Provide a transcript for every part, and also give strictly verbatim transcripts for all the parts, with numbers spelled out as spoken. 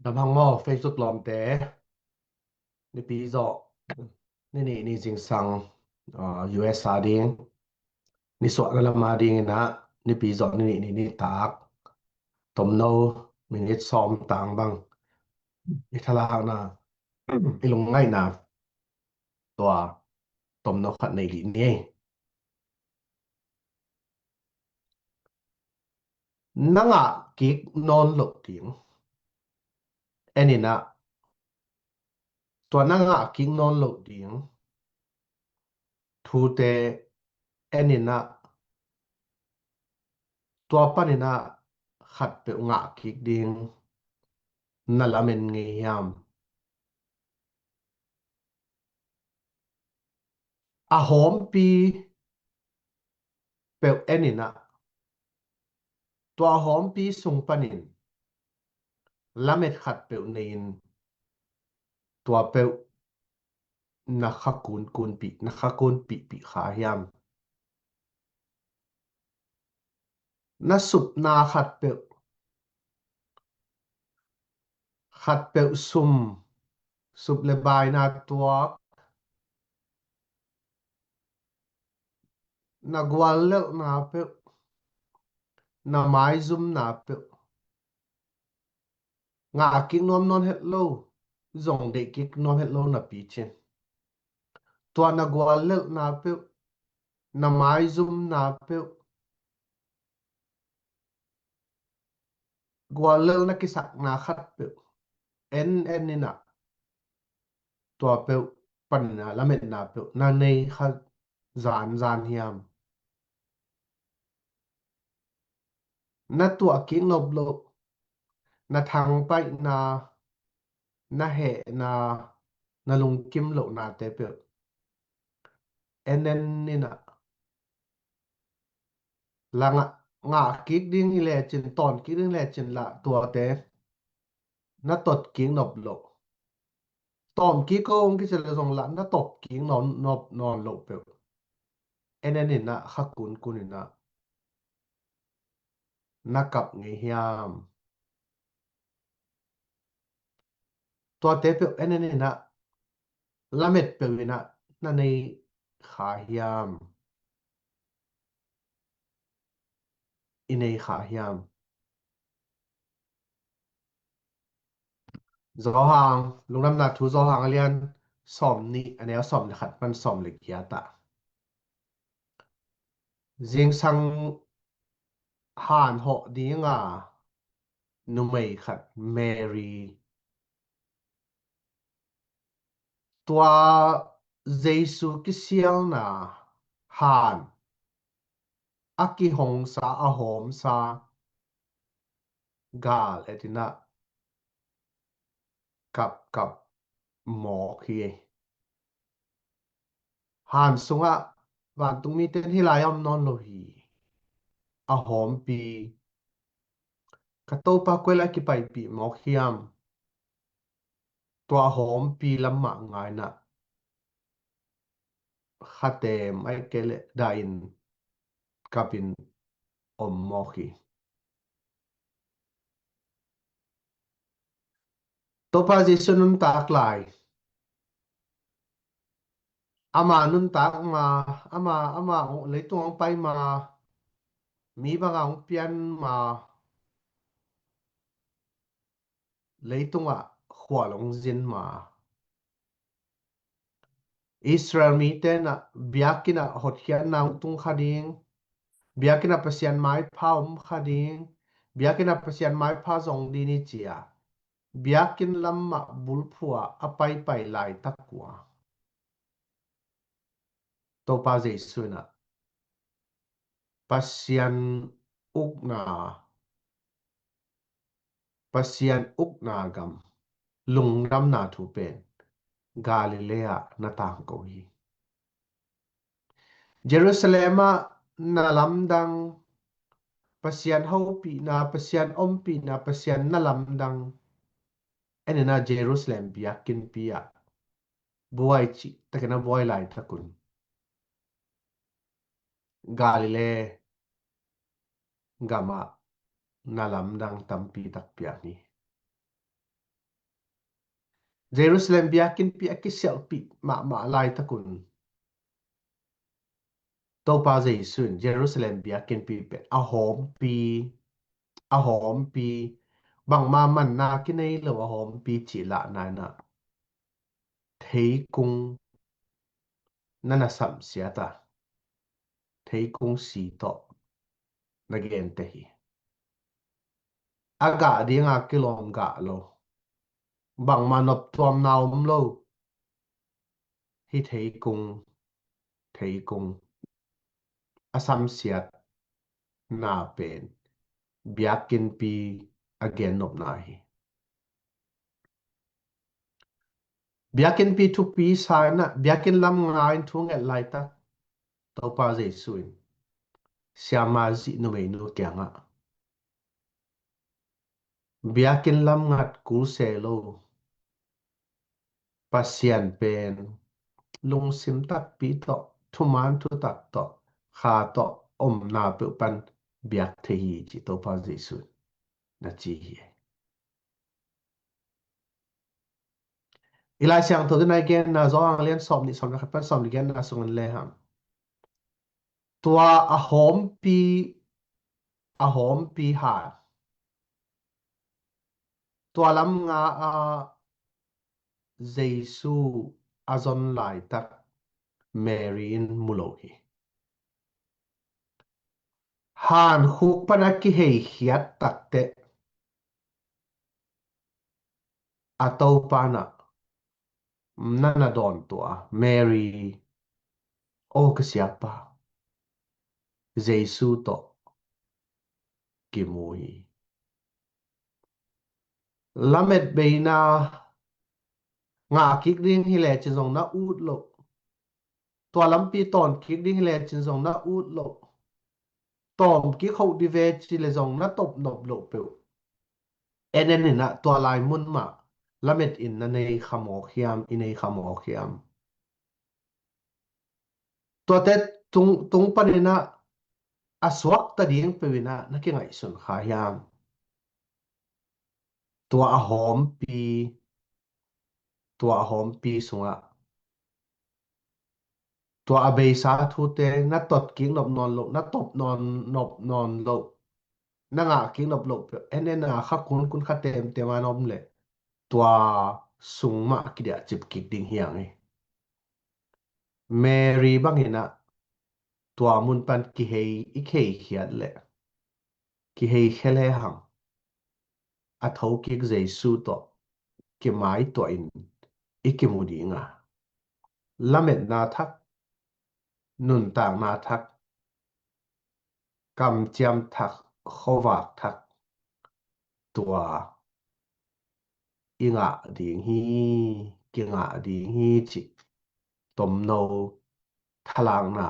Lamhang maw, Facebook lawmte. Nipi zawh, ni nih ni zingsang, ah, U S a ding, nisuahna lam a dingin ah, nipi zawh ni nih ni nitak, tomno minit sawm tang bang i thalakna, i lungngaihna tua tomno khat nei lih ni. Na ngah kik nawn loh ding. En in ah, tua na ngah kik nawn loh ding thute en in ah, tua panin ah khatpeuh ngah kik ding na lamen ngei hiam? A hawmpi peuh en in ah, tua hawmpi sung panin lamet khatpeuh nei in, tua peuh na kha kunkunpih, na kha kunpihpih kha hiam? Na supna khatpeuh, khatpeuh sum, sup le baina tuak, na guallelhna peuh, na maizumna peuh ngah kik nuam nawn het lo, zong deih kik nuam het lo napi cin, tua na guallelhna peuh, na maizumna peuh, guallelhna kisakna khatpeuh en en in ah, tua peuh panin ah lametna peuh na nei kha zanzan hiam? Na tuah kik nop loh, na thangpaihna, na hehna, na lungkim lohnate peuh en en in ah, la ngah, ngah kik ding hi lecin, tawn kik ding lecin lah tuate na tot kik nop loh, tawm kik ko hong kici le zong lah na tot kik nawn, nop nawn loh peuh en en in ah, kha kunkun in ah na kap ngei hiam? Tuate peuh en en in ah, lamet peuh in ah na nei kha hiam? I nei kha hiam? Johan, Lungdamna Thu Johan a lian sawm nih, a neu sawm le khat pan sawm le giat ah, zingsang han hawh dinga numei khat Mary, tua Jesu kisialna han a kihongsa, a hawmsa gal et in ah kapkap mawk hi. Han sungah vantung mite in hih lai a om nawn lo hi. A hawmpi, ka Topa koi lai kipaipih mawk hiam? Tua hawmpi lam mah ngai in ah khatem ahih kei leh dah in kap in om mawk hi. Topa Jesu nuntak lai, ama nuntak ma, ama, ama leitung hong pai ma, mi banga hong pian ma, leitungah khual hong zin ma, Israel mite in ah biakinn ah hotkhiatna hong tung kha ding, biakinn ah Pasian maipha om kha ding, biakinn ah Pasian maipha zong ding hi ci-a biakinn lam mah bulphuh a paipai laitak uh a, Topa Jesu in ah Pasian ukna, Pasian ukna gam, lungdamna thu pen Galilee ah na tangko hi. Jerusalem ah na lamdang, Pasian hopihna, Pasian ompihna, Pasian na lamdang en in ah Jerusalem biakinnpi ah buai cihtakin a buai laitak un, Galilee gamah na lamdang tampi tak piang hi. Jerusalem biakinnpi a kisialhpih mahmah laitakun Topa Jesu in Jerusalem biakinnpi pen a hawmpi, a hawmpi, bangma manna kinei lo a hawmpi cih lahna in ah theikung na na samsiat a, theikung si tawh na gente hi. A gah dinga kilawm gah lo, bangma noptuamna om lo, hih theikung, theikung a samsiatna pen biakinnpi a gennopna hi. Biakinnpi thupi sa in ah biakinn lam nga in thu nget laitak Topa Jesu in siamah zih numeinu kiangah biakinn lam ngat kul se lo Pasian pen lungsim takpi tawh, thuman thutak tawh, kha tawh omna peuh pan biak thei hi, ci Topa Jesu na ci hi. I Lai Siangtho tawh na i genna Johan lian sawm nih sawm le khat pan sawm le giatna sungin lehang tua a hawmpi, a hawmpi ha, tua lam nga a Jesu a zon laitak Mary in mu lo hi. Hankhuk pan a kiheikhiat takteh a Topa in ah na na dawntuah a, Mary, aw ka siapa, Jesu tawh kimu hi. Lamet beina ngah kik ding hi lecin zong na ut loh, tua lampi tawn kik ding hi lecin zong na ut loh, tawm kik hoh di ve ci le zong na tawp nop loh peuh. En en in ah tua lai mun mah lamet in na nei kha mawk hiam, i nei kha mawk hiam? Tuate tung, tung panin ah a suakta ding peuh in ah na kingaihsun kha hiam? Tua a hawmpi, tua a hawmpi sungah tua a beisa thute na tot kik nop nawn loh, na tawp nawn, nop nawn loh, na ngah kik nop loh peuh, en en a kha kun kun kha temtem a na om leh tua sung mah kidiah cip kik ding hi hang hi. Mary bangin ah tua mun pan kihei, i kiheikhiat leh kiheikhia lehang a thokik Jesu tawh kimaituah in i kimu ding a, lametna thak, nuntakna thak, kamciam thak, khuavak thak, tua i ngah ding hi, kingah ding hi cih tomno thalakna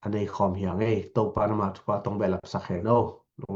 a nei khawm hi hang ei. Topa in ama thupha tawng behlap sak hen aw.